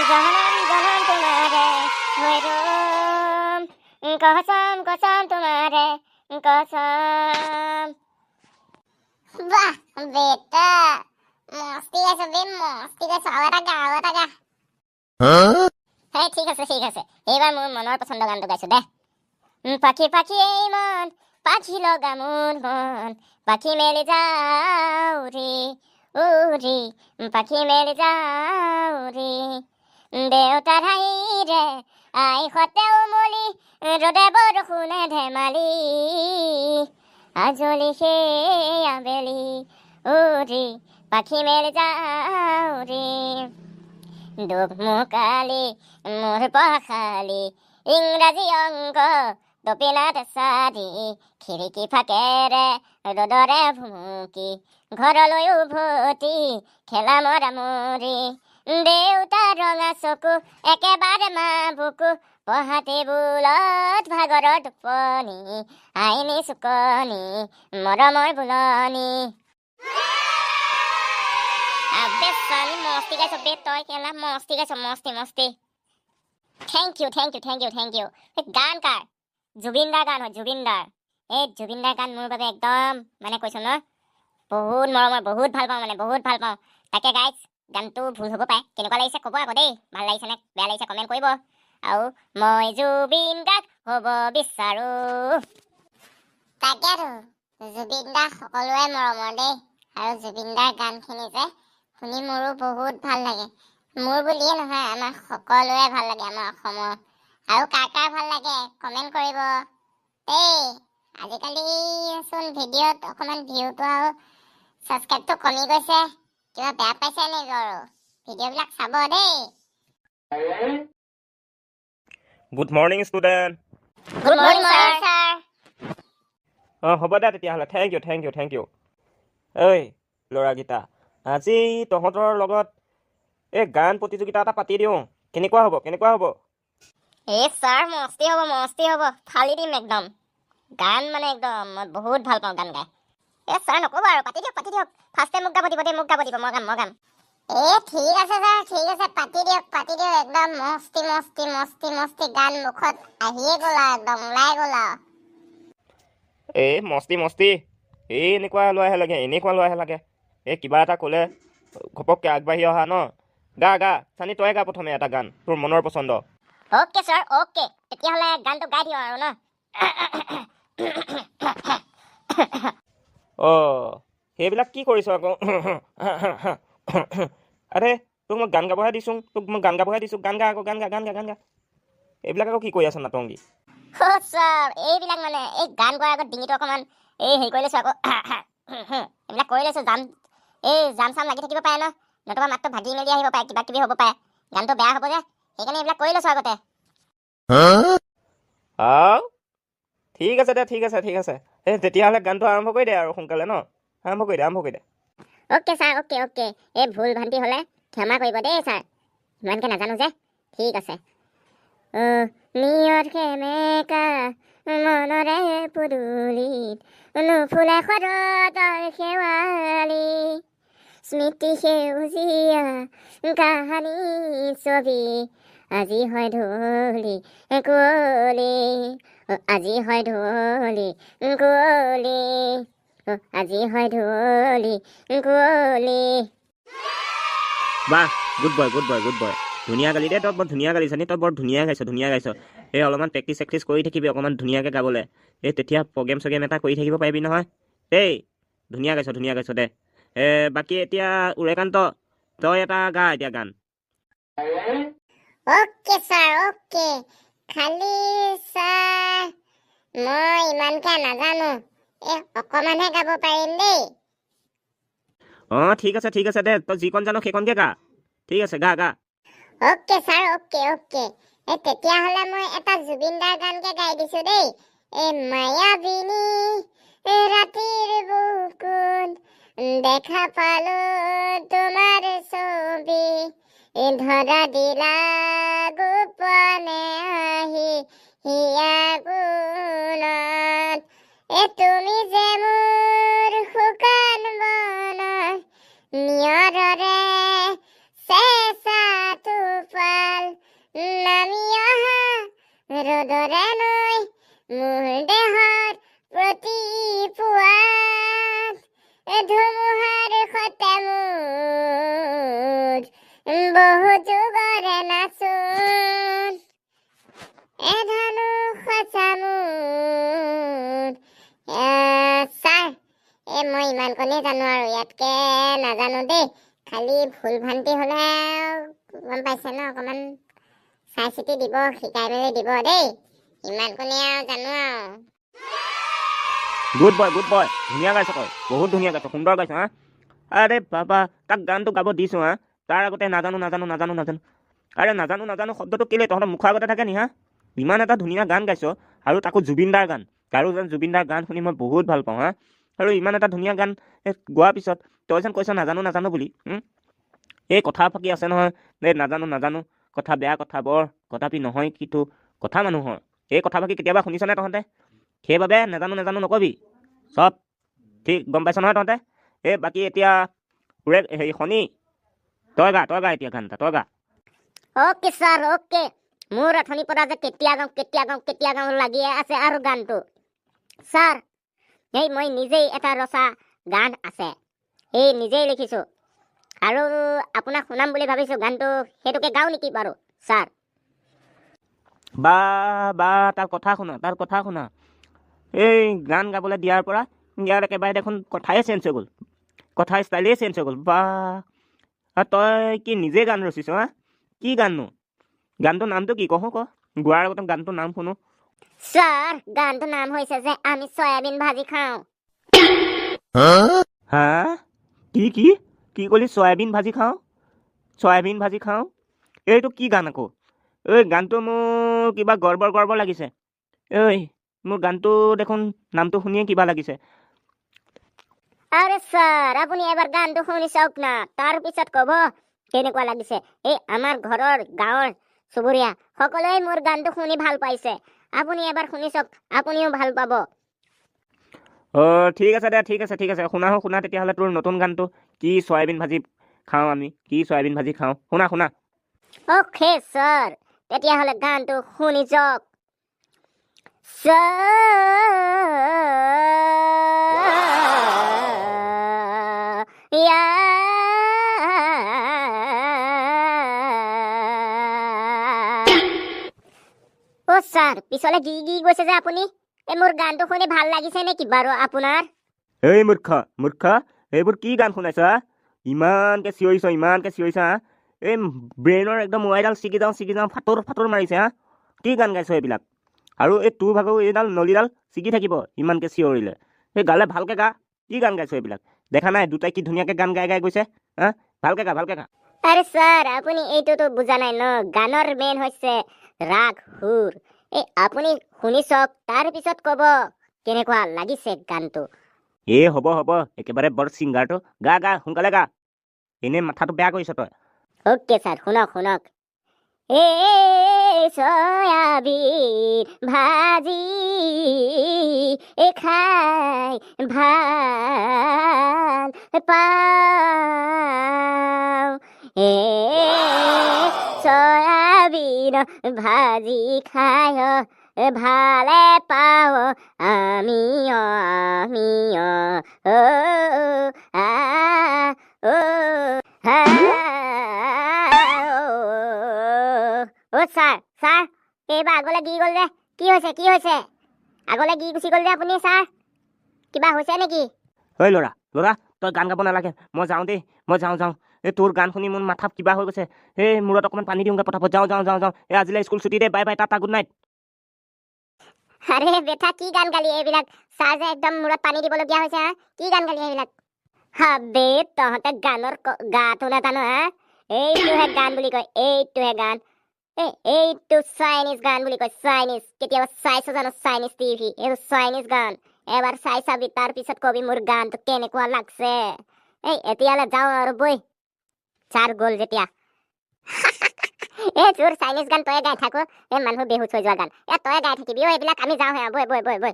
জনম জনম তোমাৰে হৈ ৰম, কচম কচম তোমাৰে কচম। বাহ বেটা, মস্তি গাইছ বে, মস্তি গাইছ। আৰু এটা গা, আৰু এটা গা। এই ঠিক আছে, ঠিক আছে। এইবাৰ মোৰ মনৰ পচন্দৰ গানটো গাইছো দে। পাখি পাখি এই মন, পাখি লগা মোৰ মন, পাখি মেলি যাওঁ উৰি উৰি, পাখি মেলি যাওঁ উৰি। দেউতাৰ হাঁহিৰে আই সতে উমলি, ৰ'দে বৰষুণে ধেমালি, আজলি সেই আবেলি উৰি পাখি মেলি যাওঁ উৰি। দোকমোকালি মোৰ পঢ়াশালি, ইংৰাজী অংক তপিনাত চাৰি, খিৰিকী ফাকেৰে ৰ'দৰে ভুমুকি, ঘৰলৈ উভতি খেলা মৰামৰি। দেউতা ৰঙা চকু, একেবাৰে মা বুকু, পঢ়া টেবুলত ভাগৰৰ টোপনি, আইনী চুকনি মৰমৰ বুলনি। আবে চালি, মস্তি গাইছ বে তই, কেলা মস্তি গাইছ, মস্তি মস্তি। Thank you, thank you, thank you, thank you. এই গান কাৰ? জুবিন দাৰ গান হয়, জুবিন দাৰ। এই জুবিন দাৰ গান মোৰ বাবে একদম মানে কৈছোঁ ন, বহুত মৰমৰ, বহুত ভাল পাওঁ, মানে বহুত ভাল পাওঁ। তাকে গাইজ, গানটো ভুল হ'ব পাৰে, কেনেকুৱা লাগিছে ক'ব আকৌ দেই। ভাল লাগিছে নে বেয়া লাগিছে কমেণ্ট কৰিব। আৰু মই জুবিন গাৰ্গ হ'ব বিচাৰোঁ। তাকেতো, জুবিন দা সকলোৰে মৰমৰ দেই। আৰু জুবিন দাৰ গানখিনি যে শুনি মোৰো বহুত ভাল লাগে। মোৰ বুলিয়ে নহয়, আমাৰ সকলোৰে ভাল লাগে, আমাৰ অসমৰ। আৰু কাৰ কাৰ ভাল লাগে কমেণ্ট কৰিব দেই। আজিকালি চোন ভিডিঅ'ত অকণমান ভিউটো আৰু ছাবস্ক্ৰাইবটো কমি গৈছে, কিবা বেয়া পাইছে নেকি বাৰু? ভিডিঅ'বিলাক চাব দেই। Good morning student. Good morning sir. অঁ, হ'ব দে তেতিয়াহ'লে। Thank you, thank you, thank you. ঐ ল'ৰাকেইটা, আজি তহঁতৰ লগত এই গান প্ৰতিযোগিতা এটা পাতি দিওঁ, কেনেকুৱা হ'ব? কেনেকুৱা হ'ব? এই ছাৰ, মস্তি হ'ব, মস্তি হ'ব, ফালি দিম একদম। গান মানে একদম মই বহুত ভাল পাওঁ গান গাই। এই ছাৰ, নক'ব আৰু, পাতি দিয়ক, পাতি দিয়ক। ফাৰ্ষ্ট টাইম মোক গাব দিব দেই, মোক গাব দিব, মই গাম, মই গাম। এ ঠিক আছে ছাৰ, ঠিক আছে, পাতি দিয়ক, পাতি দিয়ক। একদম মস্তি মস্তি মস্তি মস্তি গান মুখত আহিয়ে গ'ল আৰু, একদম ওলাই গ'ল আৰু। এই মস্তি মস্তি, এই এনেকুৱা ল'ৰাহে লাগে, এনেকুৱা ল'ৰাহে লাগে। এই কিবা এটা ক'লে ঘপককৈ আগবাঢ়ি অহা ন। গা গা চানি, তই গা প্ৰথমে এটা গান, তোৰ মনৰ পচন্দ। Okay sir, okay. তেতিয়াহ'লে গানটো গাই দিওঁ আৰু ন? অঁ, সেইবিলাক কি কৰিছ আকৌ? আৰে তোক মই গান গাবহে দিছোঁ, তোক মই গান গাবহে দিছোঁ। গান গা আকৌ, গান গা, গান গা, গান গা। এইবিলাক আকৌ কি কৰি আছ নাটংগী? অ' ছাৰ, এইবিলাক মানে এই গান গোৱাৰ আগত ডিঙিটো অকণমান এই হেৰি কৰি লৈছোঁ আকৌ, এইবিলাক কৰি লৈছোঁ। জাম, এই জাম চাম লাগি থাকিব পাৰে ন, নতুবা মাতটো ভাগি মেলি আহিব পাৰে, কিবা কিবি হ'ব পাৰে, গানটো বেয়া হ'ব যে, সেইকাৰণে এইবিলাক কৰি লৈছোঁ আগতে। আও ঠিক আছে দে, ঠিক আছে, ঠিক আছে। এই তেতিয়াহ'লে গানটো আৰম্ভ কৰি দে আৰু সোনকালে ন, আৰম্ভ কৰি দে, আৰম্ভ কৰি দে। Okay sir, okay okay. এই ভুল ভ্ৰান্তি হ'লে ক্ষমা কৰিব দেই ছাৰ, ইমানকৈ নাজানো যে। ঠিক আছে। অ' নিয়ৰ সেমেকা মনৰে পদূলিত নুফুলে শৰতৰ শেৱালি, স্মৃতি সেউজীয়া কাহানী ছবি আজি হয় ধূলি কুঁৱলী, অ' আজি হয় ধূলি কুঁৱলী, অ' আজি হয় ধূলি কুঁৱলী। বাহ, good boy, good boy, good boy. ধুনীয়া গালি দেই তই, বৰ ধুনীয়া গালি চানি, তই বৰ ধুনীয়া গাইছ, ধুনীয়া গাইছ। এই অলপমান প্ৰেক্টিচ চেক্টিচ কৰি থাকিবি অকণমান ধুনীয়াকৈ গাবলৈ। এই তেতিয়া প্ৰগ্ৰেম চগ্ৰেম এটা কৰি থাকিব পাৰিবি নহয় দেই। ধুনীয়া গাইছ, ধুনীয়া গাইছ দে। বাকী এতিয়া উৰেকান্ত, তই এটা গা এতিয়া গান। Okay sir, okay. খালি ছাৰ, মই ইমানকে নাজানো, এই অকণমানহে গাব পাৰিম দেই। অঁ, ঠিক আছে, ঠিক আছে দে, তই যিকণ জান সেইকণকে গা। ঠিক আছে, গা গা। Okay sir, okay okay. এই তেতিয়াহ'লে মই এটা জুবিন দাৰ গানকে গাই দিছোঁ দেই। এই মায়াবিনী ৰাতিৰ বুকুত দেখা পালো তোমাৰ ছবি, ধৰা দিলা গোপনে আহি হিয়া কোণত, এ তুমি যে মোৰ শুকান বনৰ নিয়ৰৰে চেঁচা টোপাল। ৰ'দৰে নৈ মোৰ দেহত প্ৰতিপুৱাত, ধুমুহাৰ সতে মোৰ বহু যুগৰে নাচোন, এধানো সঁচা মোৰ। ছাৰ, এই মই ইমানকণেই জানো আৰু ইয়াতকে নাজানো দেই। খালি ভুল ভ্ৰান্তি হ'লে গম পাইছে ন, অকণমান চাই চিতি দিব, শিকাই মেলি দিব দেই। ইমানকণেই আৰু জানো আৰু। গুড বয়, গুড বয়, ধুনীয়া গাইছ তই, বহুত ধুনীয়া গাইছ, সুন্দৰ গাইছ। হা, আৰে বাবা, তাক গানটো গাব দিছোঁ হা, তাৰ আগতে নাজানো নাজানো নাজানো নাজানো। আৰে নাজানো নাজানো শব্দটো কেলৈ তহঁতৰ মুখৰ আগতে থাকে নি? হা, ইমান এটা ধুনীয়া গান গাইছ আৰু তাকো জুবিন দাৰ গান। আৰু যেন জুবিন দাৰ গান শুনি মই বহুত ভাল পাওঁ। হা, আৰু ইমান এটা ধুনীয়া গান গোৱাৰ পিছত তই যেন কৈছ নাজানো নাজানো বুলি। এই কথা ফাঁকি আছে নহয়, এই নাজানো নাজানো কথা বেয়া কথা বৰ, কথাপি নহয় কিন্তু কথা মানুহৰ। এই কথা ফাঁকি কেতিয়াবা শুনিছনে তহঁতে? সেইবাবে নাজানো নাজানো নকবি। চব ঠিক গম পাইছ নহয় তহঁতে? এই বাকী এতিয়া ওৰে হেৰি শনি, তই গা, তই গা এতিয়া গান এটা তই গা। Okay sir, okay. মোৰ অথনিৰ পৰা যে কেতিয়া গাওঁ কেতিয়া গাওঁ কেতিয়া গাওঁ লাগিয়ে আছে আৰু গানটো। ছাৰ, এই মই নিজেই এটা ৰচা গান আছে, এই নিজেই লিখিছোঁ আৰু আপোনাক শুনাম বুলি ভাবিছোঁ গানটো, সেইটোকে গাওঁ নেকি বাৰু ছাৰ? বা বা, তাৰ কথা শুনা, তাৰ কথা শুনা। এই গান গাবলৈ দিয়াৰ পৰা ইয়াৰ একেবাৰে দেখোন কথাই চেঞ্জ হৈ গ'ল, কথাৰ ষ্টাইলেই চেঞ্জ হৈ গ'ল। বা, তই কি নিজে গান ৰচিছ? হা, কি গাননো? গানটোৰ নামটো কি কহো ক, গোৱাৰ আগতে গানটোৰ নাম শুনো। ছাৰ, গানটোৰ নাম হৈছে যে আমি চয়াবিন ভাজি খাওঁ। হা, কি কি কি ক'লি? চয়াবিন ভাজি খাওঁ, চয়াবিন ভাজি খাওঁ, এইটো কি গান আকৌ? ঐ, গানটো মোৰ কিবা গৰ্বৰ গৰ্বৰ লাগিছে। ঐ, মোৰ গানটো দেখোন নামটো শুনিয়ে কিবা লাগিছে। আৰে ছাৰ, আপুনি এবাৰ গানটো শুনি চাওক না, তাৰপিছত ক'ব কেনেকুৱা লাগিছে। এই আমাৰ ঘৰৰ গাঁৱৰ চুবুৰীয়া সকলোৱে মোৰ গানটো শুনি ভাল পাইছে। আপুনি এবাৰ শুনি চাওক, আপুনিও ভাল পাব। অঁ, ঠিক আছে দে, ঠিক আছে, ঠিক আছে, শুনা শুনা তেতিয়াহ'লে তোৰ নতুন গানটো, কি চয়াবিন ভাজি খাওঁ আমি, কি চয়াবিন ভাজি খাওঁ, শুনা শুনা। অ'কে ছাৰ, তেতিয়াহ'লে গানটো শুনি যাওক। অ' ছাৰ, পিছলে গি গি গৈছে যে আপুনি, এই মোৰ গানটো শুনি ভাল লাগিছে নেকি বাৰু আপোনাৰ? এই মূৰ্খ মূৰ্খ, এইবোৰ কি গান শুনাইছ? হা, ইমানকৈ চিঞৰিছ, ইমানকৈ চিঞৰিছ। হা, এই ব্ৰেইনৰ একদম ৱাইডাল ছিগি যাওঁ ছিগি যাওঁ ফাটোৰ ফাটোৰ মাৰিছে। হা, কি গান গাইছ এইবিলাক? আৰু এই তোৰ ভাগৰ এইডাল নলীডাল ছিগি থাকিব ইমানকৈ চিঞৰিলে। সেই গালে ভালকৈ গা, কি গান গাইছ এইবিলাক? দেখা নাই দুটাই কি ধুনীয়াকৈ গান গাই গাই গৈছে? হা, ভালকৈ গা, ভালকৈ গা। আৰে ছাৰ, আপুনি এইটোতো বুজা নাই ন, গানৰ মেইন হৈছে ৰাগ সুৰ। এই আপুনি শুনি চাওক, তাৰপিছত ক'ব কেনেকুৱা লাগিছে গানটো। এই হ'ব হ'ব, একেবাৰে বৰ ছিংগাৰটো, গা গা সোনকালে গা, এনেই মাথাটো বেয়া কৰিছ তই। অ'কে ছাৰ, শুনক শুনক। এই চয়াবিন ভাজি খাই ভাল পাওঁ, এ চয়াবিন ভাজি খাই ভালে পাওঁ আমি আমি অ আ অ হা অ। ছাৰ ছাৰ, এইবাৰ আগলৈ গি গ'ল যে, কি হৈছে কি হৈছে? আগলৈ গি গুচি গ'ল যে আপুনি ছাৰ, কিবা হৈছে নেকি? ঐ ল'ৰা ল'ৰা, তই গান গাব নালাগে, মই যাওঁ দেই, মই যাওঁ যাওঁ। এই তোৰ গান শুনি মোৰ মাথা কিবা হৈ গৈছে। এই মূৰত অকণমান পানী দিওঁগৈ পটাপট, যাওঁ যাওঁ যাওঁ যাওঁ। এই আজিলৈ স্কুল ছুটি দে, bye bye, tata, good night. আৰে বেটা, কি গান গালি এইবিলাক? ছাৰ যে একদম মূৰত পানী দিবলগীয়া হৈছে। হা, কি গান গালি এইবিলাক? হাবে তহঁতে গানৰ গাটো নাজানো? হা, এইটোহে গান বুলি কয়, এইটোহে গান। এই এইটো চাইনিজ গান বুলি কয়, চাইনিজ। কেতিয়াবা চাইছ জানো চাইনিজ টিভি? এইটো চাইনিজ গান, এবাৰ চাই চাবি, তাৰপিছত কবি মোৰ গানটো কেনেকুৱা লাগছে। এই এতিয়ালৈ যাওঁ আৰু বৈ, ছাৰ গ'ল যেতিয়া। এই তোৰ চাইনিজ গান তয়ে গাই থাকো, এই মানুহ বেহুচ হৈ যোৱা গান এ তয়ে গাই থাকিবি। অ, এইবিলাক আমি যাওঁহে, বৈ বৈ বৈ বৈ।